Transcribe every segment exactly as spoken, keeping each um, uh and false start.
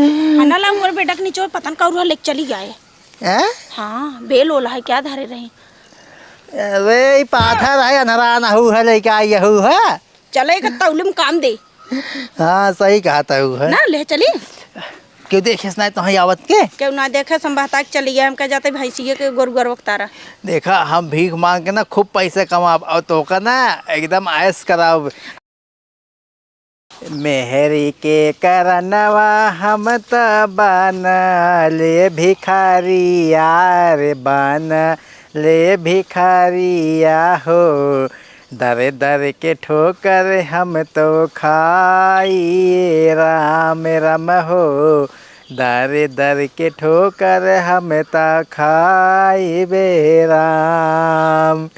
हना ला मोर बेटा के नीचे पता न का उरहा लेके चली गए। हैं? हाँ, बेल ओला है क्या धरे रही। अरे, ई पाथर है, अनहरा नहू है, लइका यहू है। चले के तौले में काम दे। हाँ, सही कहा तहू है। ना, ले चली। क्यों देखे से नहीं तो आवत के? क्यों ना देखे, हम बहता के चली गए, हम कह जाते भैंसिए के गोरु गरवा के तारा। देखा, हम भीख मांग के ना खूब पैसे कमाब और तोका ना एकदम ऐश कराब। मेहरी के करनवा हम त बनले भिखारिया रे, बनले भिखारिया हो। दर दर के ठोकर हम तो खाई राम राम हो। दर दर के ठोकर हम त खाई बे राम।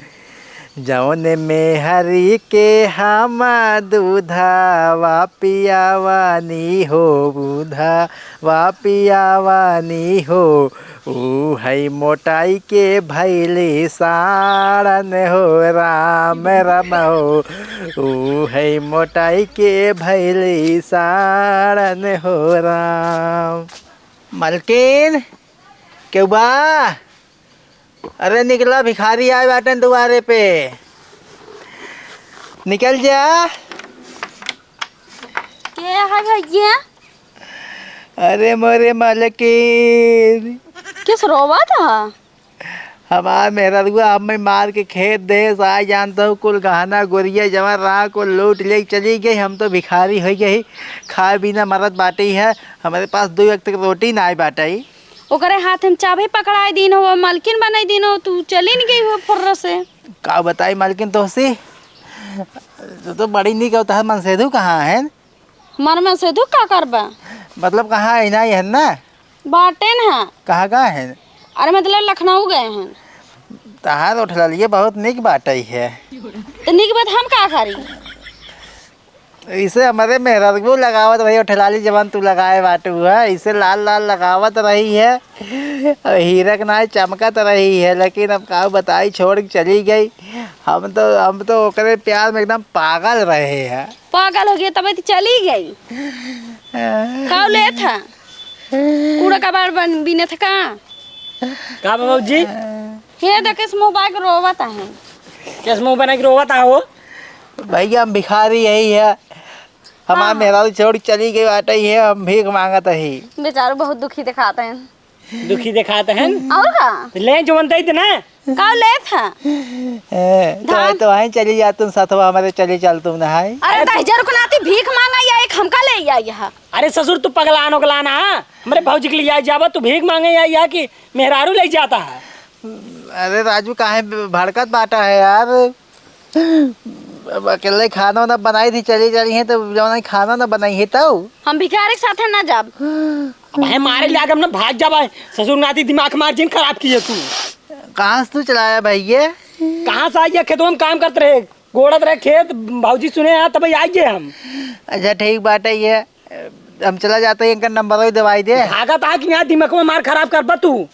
जौन मेहरी के हम दूधवा पियावनी हो, दूधवा पियावनी हो, ऊ है मोटाई के भैली साड़न हो राम राम हो, ऊ है मोटाई के भैली साड़न हो राम। मलकिन, केहू बा? अरे निकला, भिखारी आए बाटेन दुआरे पे, निकल जा। के है भैया? अरे मोरे मलकिन। किस रोवा था? हमार मेहररुआ हमें मार के खेत देस, आए जानत हो कुल गहना गुरिया जमा रहा कुल लूट ले चली गई। हम तो भिखारी होइ गई, खाए बिना मरत बाटी है। हमरे पास दो वक्त के रोटी नाई बाटइ। ओकरे हाथ में चाबी पकड़ाई दीन हो, मलकिन बनाई दीन हो, तू चली न गई हो फुर्र से। का बताई मलकिन तोहसी, तू तो बड़ी निक हो, तहर मनसेधु कहाँ है? हमार मनसेधु का करबा? मतलब कहाँ है, नहीं है ना? बाटे न है। कहाँ का है? अरे मतलब लखनऊ गए हैं। तहार उठललिए बहुत निक बाटइ है। तो निक बात हम का करी? इसे हमरे मेहररुओ लगावत रही, ठेलाली जवन तू लगाए बाटू है, इसे लाल लाल लगावत रही है, और हीरक नाई चमकत रही है, लेकिन अब का बताई, छोड़ के चली गई। हम तो, हम तो ओकरे प्यार में एकदम पागल रहे हैं। पागल हो गया तब तो चली गई। हाँ। का लेत है? कूड़ा कबाड़ बन, बीनत है का? का बा बाबूजी? हे देख, इस मुंह बाग रोवत है। किस मुंह बना के रोवत हो? भैया, हम भिखारी यही है, हमार हाँ। मेहरारू छोड़ चली गई बाटे, ये हम भीख मांगत ही। बेचारू बहुत दुखी दिखाते हैं। दुखी दिखाते हैं? और का? तो ले जवन दे देना। का लेत है? ए, तो, धान। तो वहीं चली जा तुम, साथवा हमारे चली चल तुम नहाई। अरे, दस हजार को नाती भीख मांगा या एक हमका ले आई है। अरे ससुर, तू पगलान उगलान है? हमरे भौजी के लिए आई जाबा, तू भीख मांगे या, या कि मेहरारू ले जाता है? अरे राजू, काहे भड़कत बाटा है यार? अब अकेले खाना ना बनाई थी, चली जाई है तो जौन है खाना ना बनाई है तब। हम भिखारी के साथे ना जाब। अब है मारे ले आगे हम ना भाग जाबा। ससुर नाती दिमाग मार जिन खराब किए तू। कहाँ से तू चलाया भाई ये? कहाँ से आई है? खेतवा में काम करत रहे, गोड़त रहे खेत, भौजी सुने हैं तब आई गए हम। अच्छा ठीक बात है ये, हम चला जाते हैं, इनका नंबर भी दवाई दे। भागत आ कि यहाँ दिमाग में मार खराब करबा तू।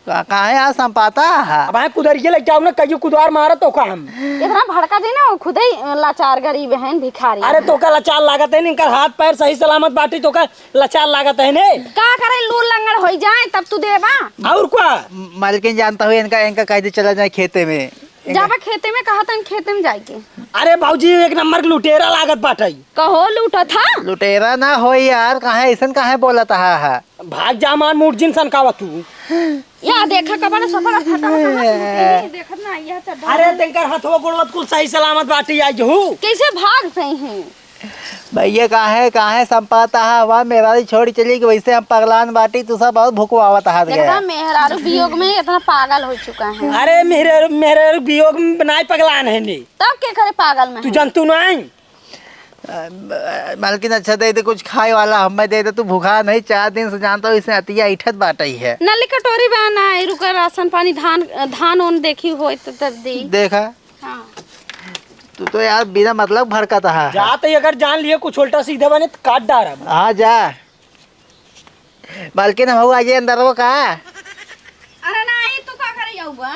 का-, काहे आज संपाता है? अब हाँ कुदरिये लेके आओ ना, कहियो कुदार मारत तो का हम। इतना भड़का जी ना, वो खुदे ही लाचार गरीब हैं, भिखारी। अरे तो का लाचार लागत है, इनकर हाथ पैर सही सलामत बाटी तो का लाचार लागत है ने? का करे, लूर लंगड़ होई जाए तब तू देबा। और का? म-, मालकिन जानता हूँ इनका, इनका कह दे चला जाए खेते में। इनका जाबा खेते में, कहा था खेते में जाए के। अरे भौजी एक नंबर के लुटेरा लागत बाटे। कहो लूटा था? लुटेरा ना हो यार, काहे ऐसन काहे बोलत हा, हा? भाग जा, मार मुर्जिन सनकावा तू। या देखा कबन सफल फटा फटा देखत ना, यह चड्ढा अरे तेंकर हथवा गोड़वा कुल सही सलामत बाटी आई हू। कैसे भाग सही है? भैया काहे, काहे संपाता हा, हमार मेहरारू छोड़ चली कि वैसे हम पगलान बाटी, तू सब बहुत भुकवावत हा गया। एकदम मेहरारू वियोग में इतना पागल हो चुका है। अरे मेहरारू, मेहरारू वियोग में बनाए पगलान है नी। तब के करे पागल में तू है? जानतू नहीं? अ, मालकिन, अच्छा दे दे कुछ खाए वाला, हमें दे दे, तू भूखा नहीं, चार दिन से जानता हूँ, इसे अतिया इठत बाटई है। नली कटोरी बा ना, रुका, राशन पानी, धान, धान ओन देखी होई त, त दी। देखा, हाँ। तू तो यार बिना मतलब भड़कत हा। जा तो अगर जान लिए कुछ उल्टा सीधा बने तो काट डारब। हाँ जा। मालकिन, हम आज अंदर वो का? अरे नहीं, तू का करे जाऊबा?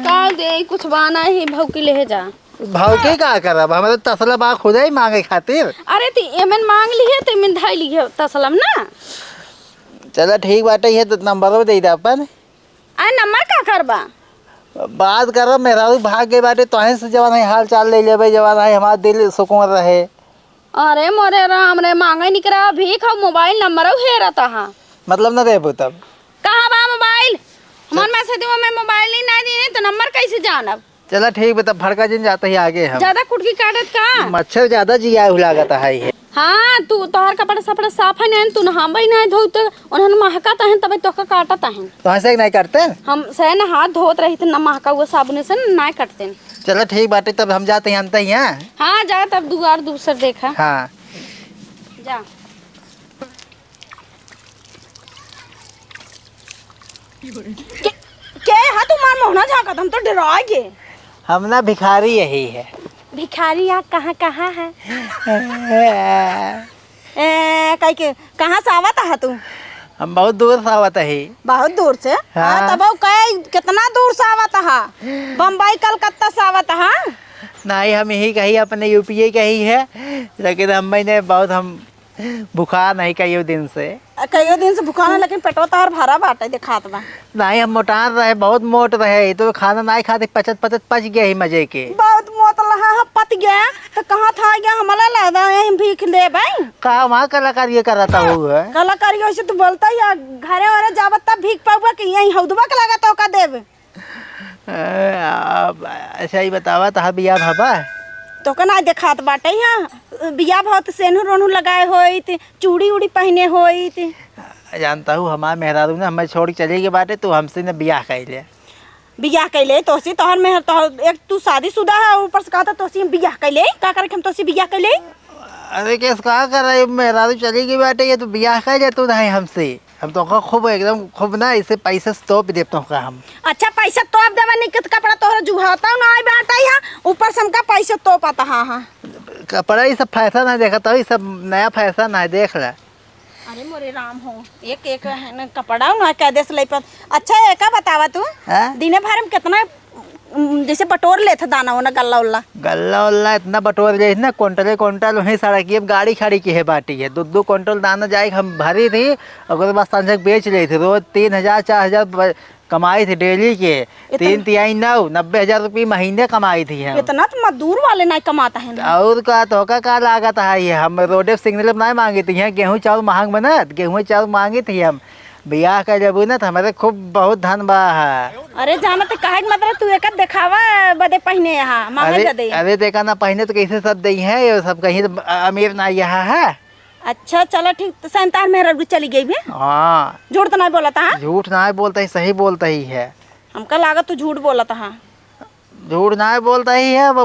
का दे, कुछ बाना ही भौकी ले जा। भाव के का करब? हमारे तसला बा खुदे ही मांगे खातिर। अरे, ती एमन मांग लिहे, ते एमन धाई लिहे तसलम ना। चला ठीक बाटे, ये तो नंबरो दे दे अपन। आ, नंबर का करबा? बात करब, मेहरारू भाग गए बाटे, तोहे से जवान है हाल चाल ले लेबे, जवान है हमार दिल सुकून रहे। अरे मोरे राम रे, मांगे निकरा भीख, हऊ मोबाइल नंबर हेरत हा। मतलब न देबू तब? कहाँ बा मोबाइल? हमार मैसेज में मोबाइल ही ना दिए, तो नंबर कैसे जानब? चला ठीक बा, तब भड़का जिन जात ही आगे हम। ज्यादा कुटकी काटत का? मच्छर ज्यादा जियाहू लागत है ये। हाँ, तू, तोहर कपड़ा सपड़ा साफ है ना, तू नहाबे ना धो तो उन्हन महकत है, तबे तोहका काटत है। तो हंसे नहीं करते? हम से नहा धोत रही थे, ना महका हुआ साबुन से ना करते। चला ठीक बाटे, तब हम जाते हैं, आनते ही हैं। हाँ, जा तब दुआर दूसर देखा। हाँ। जा। के, के हा तुम्हार मोहना झांकत? हम तो डरा गए। हम ना भिखारी यही है। भिखारी या कहाँ, कहाँ है? ए, कह के, कहाँ से आवत हा तू? हम बहुत दूर से आवत ही। बहुत दूर से? हाँ। हाँ, तब वो कहे, कितना दूर से आवत हा? बम्बई, कलकत्ता से आवत हा? नहीं, हम यही कही, अपने यूपीए कही है, लेकिन हम मैंने बहुत हम भुखान है कइयो दिन से। आ, कइयो दिन से भुखान है, लेकिन पेटवा तोहार भरा बाटे, देखात बा। नाहीं, हम मोटान रहे, बहुत मोट रहे, ई तो खाना नाहीं खाते, पचत पचत पच गया ही मजे के। बहुत मोट रहा है, पच गया, तो कहाँ था गया, हमला लगता है, यहीं भीख लेबै। का वहाँ कलाकारी ये करता हुआ है? कलाकारी वैसे तू बोलता ही, आ, घरे वरे जाबत तब भीख पाऊबा कि यहीं हौदबा के लगा तो का देब? ए, अब अच्छा ही बतावा, तहार बियाह भवा? तोका ना देखात बाटे यहाँ। बियाह भवा त सेनुर ओनुर लगाए होइत, चूड़ी उड़ी पहने होइत। जानता हूँ, हमार मेहरारू ना हमें छोड़ के चली गई बाटे, तू हमसे ना बियाह कइले। बियाह कइले तोहसे, तोहर मेहर, तोहर एक तू शादीशुदा है, ऊपर से कहता तोहसे बियाह कइले, का करे के हम तोहसे बियाह कइले? अरे केस का कर रही, मेहरारू चली गई बाटे, ये तो बियाह कइले तू नहीं हमसे। हम तोका खूब एकदम खूब ना इसे पैसा से तोप देब तोका हम। अच्छा, पैसा तोप देबा, निकत कपड़ा तोहरा जुहाता ना आई बाटा यहाँ, ऊपर से हमका पैसा तोप आता, हाँ, हाँ। कपड़ा ये सब फैशन है, देखा तो ये सब नया फैशन है, देख ले। अरे मोरे राम हो, एक, एक है ना कपड़ा ना कह दे सिलाई पर। अच्छा, एका बतावा तू, हाँ? दिने भर में कितना उम, जैसे बटोर लेत ह दाना ओना, गल्ला उल्ला। गल्ला उल्ला इतना बटोर लेत ना, कुंटले कुंटल वहीं सड़किए पे गाड़ी खड़ी की है बाटी है। दो दो कुंटल दाना जाए हम भरी थी, ओकरे बाद सांझक बेच लेत थी। रोज तीन हजार, चार हजार ब-, कमाई थी डेली के। इतना? तीन तिहाई नौ, नब्बे हजार रुपये महीने कमाई थी हम। इतना तो मजदूर वाले नहीं कमाता है ना। और का, तोका का लागत है ये? हम रोडे पे सिग्नल पे नहीं मांगी थी, यहाँ गेहूँ चाउर महंग बनत, गेहूँ चाउर मांगी थी हम। बियाह कर लेबू ना, तो हमारे खूब बहुत धन बा है। अरे, जाना तो काहे के मतलब, तू एकर देखावा बदे पहिने यहाँ, मांगे अरे, बदे। अरे, देखा ना, पहिने तो कैसे सब दई है, ये सब कहीं तो अ-, अमीर ना यहाँ है। अच्छा, चला ठीक, तो सैंतार मेहरा चली गई भी? हाँ। झूठ तो नहीं बोला था, हाँ? झूठ नहीं बोलता ही, सही बोलता ही है। हमका लागत तू झूठ बोला था, हाँ। झूठ नाहीं बोलत ही है, अब,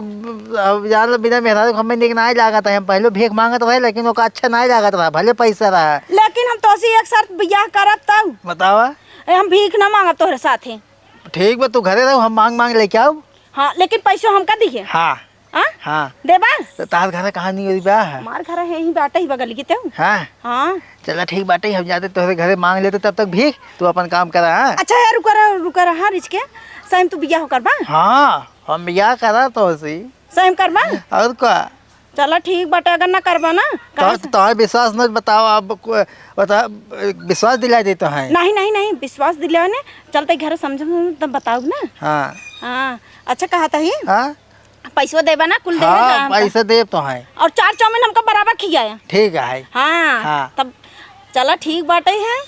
अब जान लो, बिना मेहरारू के हमें नीक नाहीं लागत है। हम पहले भीख मांगत रहे, लेकिन ओका अच्छा नाहीं लागत रहा, भले पैसा रहा। लेकिन हम तोसे एक शर्त बियाह करब तब। बतावा। ए, हम भीख ना मांगब तोहरे साथे। ठीक बा, तू घरे रहो, हम मांग मांग लेके आऊ। हाँ, लेकिन पैसो हमका दिहे। हाँ। हाँ? हाँ। देबा? तो तार घर कहाँ नहीं बा? हमार घर है यहीं बाटे ही बगल की तेऊ। हाँ। हाँ। चला ठीक बाटे, हम जाते तोहरे घरे मांग लेते तब तक भीख, तू अपन काम करा, हाँ? अच्छा यार, रुका रहा, रुका रहा, हाँ, रिचके। सही में तू बियाह करबा? हाँ, हम बियाह करा तोहसे। सही में करबा? और का? चला ठीक बाटे, अगर ना करबा ना, तो, काहे से? तोहर विश्वास न बताओ, अब को-, बता, विश्वास दिला देते हैं। नहीं, नहीं, नहीं, विश्वास दिलावे ने, चलते घर समझम तब बताओ ना। हाँ। हाँ, अच्छा कहा तही। हाँ? पैसो देबा ना, कुल देबे हाँ, ना हमका। पैसे देब तो हैं। और चार चाउमीन हमका बराबर खियाया। ठीक है। हाँ, हाँ। तब चला ठीक बाटे है।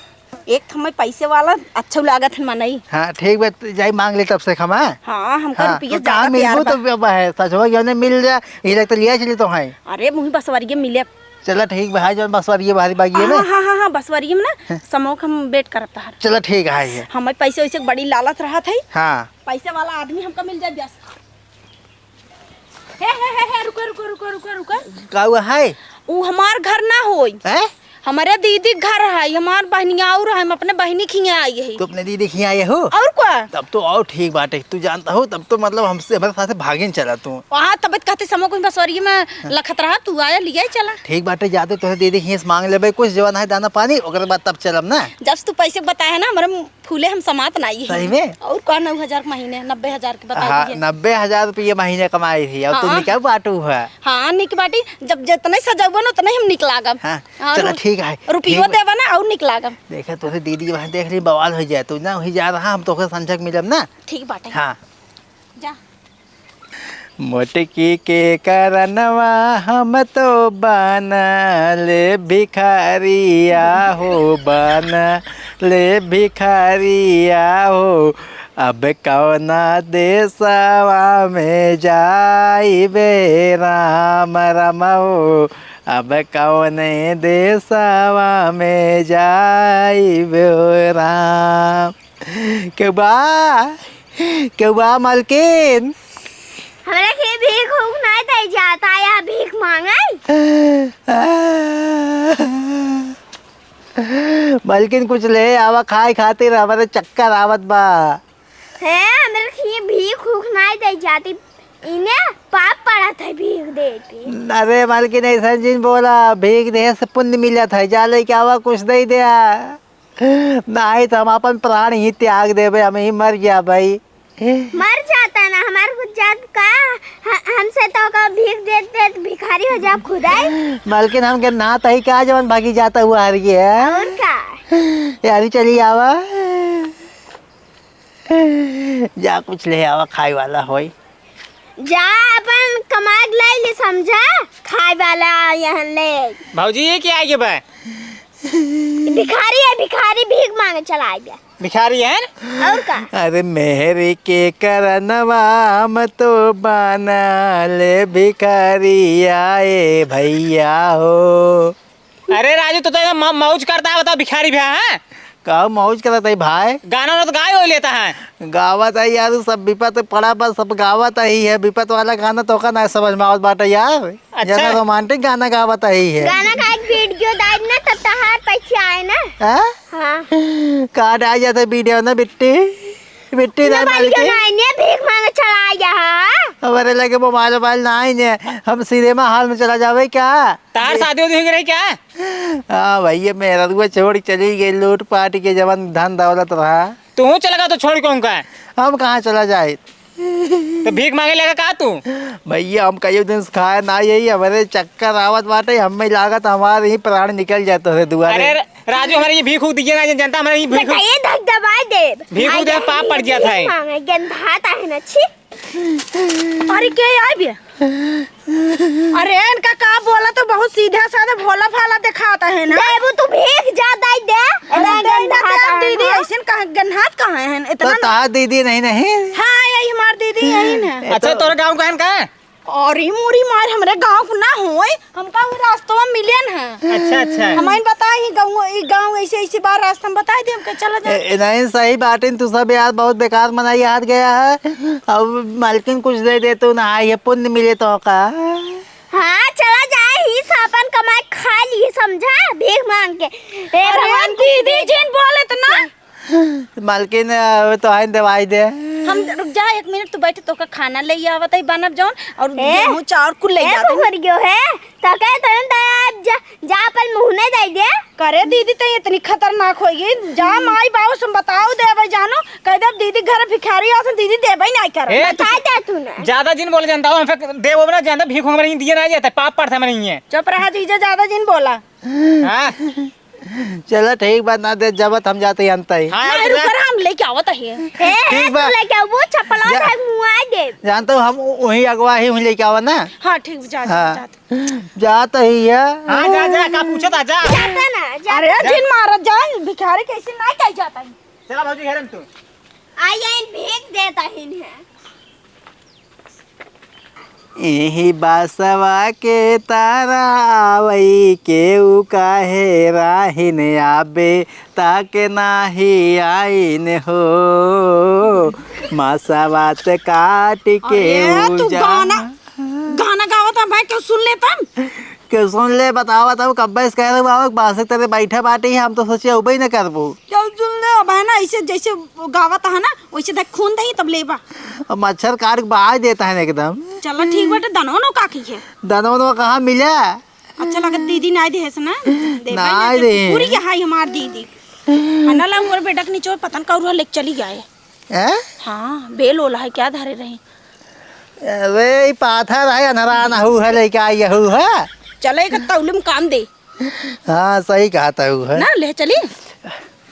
एक तो हमें पैसे वाला अच्छा लागत है मनई। हाँ, ठीक बा, तू जाई मांग ले तब से हम, हाँ? हाँ, हमका हाँ, रुपये तो ज्यादा कहाँ मिलबू प्यार बा। तो अब है, सचवा यने मिल जा, ये लगता लिया चली तो हैं। अरे, मुही बसवरिये मिले। चला ठीक बा, है जौन बसवरिये बाहरी बागिये में। हाँ, हाँ, हाँ, हाँ, बसवरिये में ना, हाँ। समोक हम वेट करत हर। चला ठीक है, है। हमें पैसे वैसे बड़ी लालच रहत है। हाँ। पैसे वाला आदमी हमका मिल जाए बस। हे, हे, हे, हे, रुको, रुको, रुको, रुको, रुको। का हुआ है? उ हमार घर ना होई। हैं? हमारे दीदी के घर है, हमार बहनिया और है, हम अपने बहनी खिया आई है। तू अपने दीदी खिया आए हो? और का? तब तो और ठीक बाटे, तू जानता हो, तब तो मतलब हमसे, हमारे साथ भागिन चला तू। वहाँ तब कहते समो कुछ बसवरिये में हाँ। लखत रहा, तू आया, लिया ही चला। ठीक बाटे, जाते तोहरे दीदी खिया से मांग लेबे कुछ जवन है दाना पानी, ओकरे बाद तब चलब ना। जब तू पैसे बताए है ना, हमारे फूले हम समात नाई है। सही में? और का नौ हजार के महीने, नब्बे हजार के बता हाँ, दीजिए। नब्बे हजार रुपये महीने कमाई थी, और तू हाँ। निका बाटू है। हाँ, निक बाटी, जब जितने सजौबो न, उतने हम निक लागब। हाँ, हाँ, चला, रु-, ठीक है, रुपयो ठीक बा। देबा ना, और निक लागब। देखा, तोहरे दीदी वहाँ देख ली, बवाल हो जाए, तू ना वही जा रहा, हम तोहरे संझक मिलब ना। ठीक बाटे। हाँ। जा। मोटकी के करनवा हम तो बनले भिखारिया हो, बनले भिखारिया हो। अब कौना देशवा में जाइबे राम राम हो, अब कौने देशवा में जाइबे राम। केहू बा? केहू बा, मलकिन? हमरा के भीख उख नाई दे जाता, या भीख मांगई? मलकिन, कुछ ले आवा खाए खातिर, हमरे चक्कर आवत बा। हे, हमरा के भीख उख नाई दे जाती, इने पाप पड़त है भीख देती। अरे मलकिन, ऐसा जिन बोला, भीख देहे से पुण्य मिलत है, जा लेके आवा, कुछ दे दे। नाहीं तो हम अपन प्राण ही त्याग देबे, हम ही मर जाबे। मर जाता ना, हमार कुछ जात का, ह-, हमसे तो का भीख देत देत भिखारी हो जाब खुदाई। मलकिन, हम गन्नात ही का जवन भागी जाता हुआ हर ये। और का? यारी चली आवा। जा कुछ ले आवा, खाए वाला होई। जा अपन कमाए के लाई ले समझा, खाए वाला यहाँ ले। भौजी, ये क्या आगे बा? भिखारी है, भिखारी भीख मांगे चला आए बा। भिखारी है ना? और का? अरे मेहरी के करनवा हम तो बनले भिखारी आए भैया हो। अरे राजू, तू तो एकदम म-, मौज करता है, बता भिखारी भैया, हाँ? का मौज करत है भाई? गाना वाना तो गाए हो लेता है। गावत है यार, सब विपत पड़ा बा, सब गावत ही है। विपत वाला गाना तो का ना समझ में आवत बाटे यार। अच्छा। ज्यादा romantic गाना गावत ही है। गाना का एक video डाल ना, तब तहार पैसे आए ना। हाँ? हाँ। का डाल जाते video ना बिट्टी? बिट्टी ना ना मालिक। ना, इन्हें भीख मांगे चला आया है। हमारे लगे mobile वोबाइल ना है ने, हम सिनेमा hall में चला जावे क्या? तार शादी उदी हो गई रही क्या? हाँ भैया, मेहररुआ छोड़ चली गई, लूट पाट के जवन धन दौलत रहा। तू चला गया तो छोड़ के उनका। हम कहाँ चला जाए? तो भीख मांगे लगा का तू? भैया, हम कई दिन से खाए ना, यही हमारे चक्कर आवत बाटे, हमें लागत हमारे ही प्राण निकल जाते हैं दुआरे। अरे राजू, हमारे ये भीख उख दीजिए ना, जनता हमारे ये भीख उख बताइए, धक दबाए दे। भीख उख दे, पाप पड़ गया था। भीख मांगे, गंधात आहे ना, छी। अरे के आइ बे? अरे इनका का बोला तो बहुत सीधा साधा भोला भाला दिखाता है ना। देबू तू भीख जा दाई दे। अरे एकदम दे ना गंधात दे है दीदी, ना। ऐसन कहाँ गन्हात कहाँ है इतना तो ना? तार दीदी नहीं, नहीं। हाँ, यही हमार दीदी यही ना। अच्छा, तोर गाँव का है ना? अरे मोरी मार, हमरे गाँव के ना होए, हमका उ रास्तवा मिलेन है। अच्छा, अच्छा। हमाइन बताई, गाँव, ई गाँव ऐसे, ऐसे बार रास्ता में बताई दे, हमका चला जा। ए, ए, नहीं, सही बात है, तू सब यार बहुत बेकार मनई हाथ गया है। अब मालकिन कुछ दे दे, तू ना ये पुण्य मिले तो का। हाँ, चला जाए, ही से अपन कमाई खा ली, समझा, भीख मांग के। ए अरे भगवान, कुछ दीदी दे। जिन बोल इतना। मालकिन, अ, तो आइन दवाई दे। हम, रुक जा, एक मिनट, तू बैठ, तोका खाना ले आवत है, बनब जौन, और ए, गेहूं चाउर कुल ले ए, जाते हैं। कुकुरियो है, तो कहे तो ना दया, जा, जा अपन मुंह नहीं दे दे। करे दीदी, तो इतनी खतरनाक होगी, जा माई बाबू से बताओ देवे जानो, कह दे दीदी घर भिखारी आसन, दीदी देवे नहीं कर। ए, तू बता दे तू ना। ज्यादा जिन बोल जानता हूँ, हम फिर देव ना जानता, भीख हमारे दिए ना जाता, पाप पड़ता हमारे ये। चुप रहा जीजा, ज्यादा जिन बोला। हाँ। चला ठीक बा, ना दे जबत हम जाते ही अंत ही। हाँ, नहीं, रुक, रुक, हम लेके आवत है। ए, ठीक ए, बा। तू लेके आऊ, वो चप्पल जा। है, मुआ दे। जानता हूँ, हम वही अगवा ही वहीं लेके आवा ना। हाँ, ठीक, जा, जा, हाँ। जा। जात ही है। हाँ, जा, जा, का पूछत है, जा। जाता ना, जा। अरे, जा। जिन मारत जा, भिखारी कैसे ना कह जाता है। चला भौजी, घर में तू। आई, आई, भीख देता ही नहीं। एही बासवा के तारा आवई, केहू काहे राहिन आबे, ताके नाही आइन हो। मासवा ते काट के अरे, तू उजा गाना, गाना गावत है भाई, क्यों सुन लेता? के सुन ले, बतावत हूँ, कब्बे से कह रहे बाबा, बांस के तरे बैठे बाटे ही, हम तो सोचे उबे ही न करबो। चल सुन ले, अब है ना, ऐसे जैसे वो गावत है ना, वैसे देख खून दही तब लेबा। अब मच्छर काट के बहा देता है ना एकदम। चलो ठीक बाटे, दनोनो का की है? दनोनो कहाँ मिला? अच्छा लगत दीदी नाई देहे से ना? देबे ना ना दे। पूरी के हाई हमार दीदी। है ना, ला मोर बेटा के नीचे पता न कौन लेके चली गए। हैं? हाँ, बेल ओला है, क्या धरे रही? अरे, ई पाथर है, अनहरा नहू है, लेके आई यहू है। चले, एक तौले में काम दे। हाँ, सही कहा तहू है। ना, ले चली।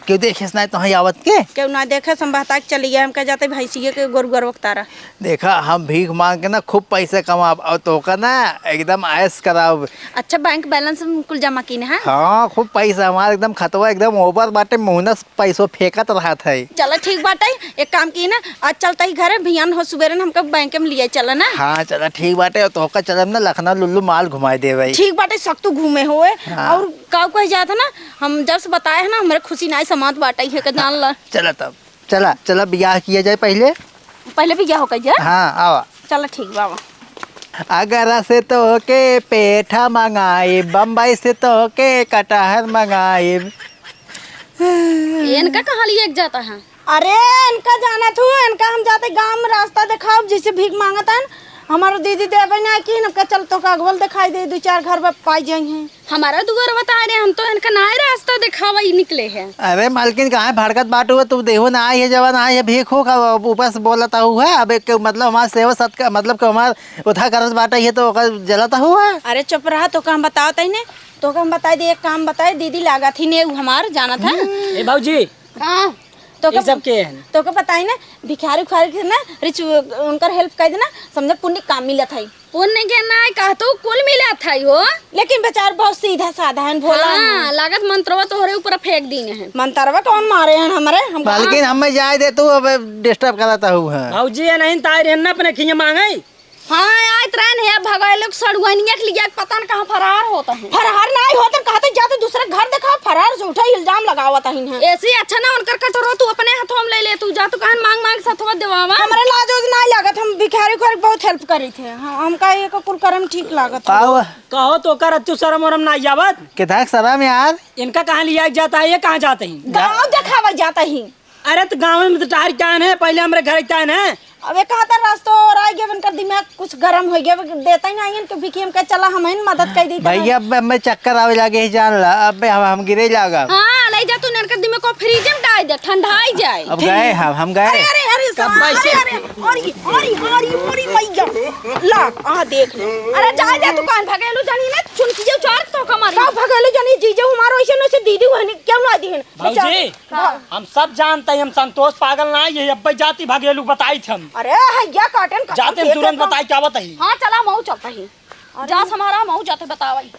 क्यों देखे से नहीं तो है आवत के? क्यों ना देखे, हम बहता के चली गए, हम कह जाते भैंसिए के गोरु गोरु वक्तारा। देखा, हम भीख मांग के ना खूब पैसे कमाब और तोका ना एकदम ऐश कराब। अच्छा, बैंक बैलेंस में कुल जमा कीन है? हाँ, खूब पैसा हमारा एकदम खतवा एकदम ओवर बाटे, मुहना से पैसो फेंकत रहत है। चला ठीक बाटे, एक काम की ना, आज चलता ही घरे, भियान हो सुबेरे न हमका बैंक में लिए चला ना। हाँ, चला ठीक बाटे, और तोका चलब ना लखनऊ लुल्लू माल घुमाए देवे। ठीक बाटे, सक तू घूमे होए। हाँ। और का कह जात है ना, हम जब से बताए है ना, हमरे खुशी नाई समात बाटे है के जान ला। चला तब, चला, चला बियाह किया जाए पहले। पहले बियाह हो कह जाए? हाँ, आवा। चला ठीक बाबा। आगरा से तोहके पेठा मंगाइब, बम्बई से तोहके कटहर मंगाइब। इनका कहाँ लिए के जाता है? अरे, इनका जानत हूँ, इनका हम जाते गाँव में रास्ता देखाब, जैसे भीख मांगत हन, हमार दीदी देवे ना की, इनका चल तोका अगवल देखाई दे, दो चार घर में पाई जाई हैं। हमारा दुआर बता रहे, हम तो इनका नाय रास्ता देखावा ही निकले हैं। अरे मालकिन, काहे भड़कत बाटू है? तू देहो ना आई है, जवान आई है, भीख हो का ऊपर से बोलत हूँ है। अब एक मतलब हमार सेवा सत्कार, मतलब कि हमार उठा करत बाटे है तो ओकर जलत हूँ है। अरे चुप रहा, तोका हम बतावत ही ने, तोका हम बताई दे, एक काम बताई, दीदी लागत ही ने, उ हमार जानत है। ए भौजी, हाँ, तो ई सब के हन? तोके बताई ना, भिखारी उखारी के ना, रिच, उनकर हेल्प कर देना, समझे पुण्य काम मिलत है। पुण्य के ना कहतू, कुल मिलत है हो। लेकिन बेचार बहुत सीधा साधा है, भोला हाँ, है। लागत मंत्रवा तोहरे ऊपर फेंक दीन है। मंत्रवा कौन मारे हैं हमरे? हम कहाँ मालकिन, हमें जाए दे तू, अब डिस्टर्ब करत हूँ है। भौजी, ये नहीं तार है ना अपने खिया मांगे। हाँ, आइत रहन है, भगवे लोग सड़ुआनिया के लिए पता न कहाँ फरार होता है। फरार नाई होत, कहते जाते दूसरे घर देखा, फरार झूठा इल्जाम लगावत हइन है। ऐसे अच्छा ना उनकर कटोरो तू अपने हाथों में ले ले, तू जा तू कहन मांग मांग सथवा देवावा। हमरे लाज ओज नाई लागत, हम भिखारी उखारी बहुत हेल्प करी थे। हाँ, हमका ये कुल करम ठीक लागत है। पाव। कहो तो कर अच्छू शरम वरम ना आवत। किधर शरम यार? इनका कहाँ लिया जाता है, ये कहाँ जाते हैं? गाँव देखावा जाता ही। अरे तो गाँव में तो टार क्या है, पहले हमरे घर क्या है। अब एक हाथ रास्ता और आ गया, उनका दिमाग कुछ गरम हो गया, देता ही नहीं इनके भिखियम का चला हम इन मदद कर दी भैया। अब मैं चक्कर आवे लागे ही जान ला, अब हम, हम गिरे लागा। हाँ, ले जा तू इनका दिमाग को फ्रिज में डाल दे, ठंडाई जाए। अब गए हम, हम गए। अरे अरे अरे कब अरे से? अरे अरे अरे अरे मैया ला आ देख ले। अरे जाए दे तू कान भगेलू जानी ना चुनकी जो चार तो कमारी। का भगेलू जानी जीजे हमारो ऐसे न से दीदी वहनी क्यों ना दी है? भौजी, हाँ। हम सब जानते हैं, हम संतोष पागल ना ये अब्बे जाति भगेलू बताई थे हम। अरे, हैया काटन का जाते हम तुरंत बताई क्या बताई। हाँ, चला, मऊ चलता ही। अरे। जा, हमारा मऊ जाते बतावाई।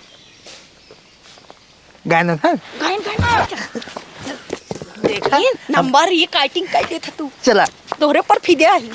गायन था? गायन, गायन, गायन। देखा? ये नंबर, ये काटिंग कर देता तू। चला। तोहरे पर फिदे आई।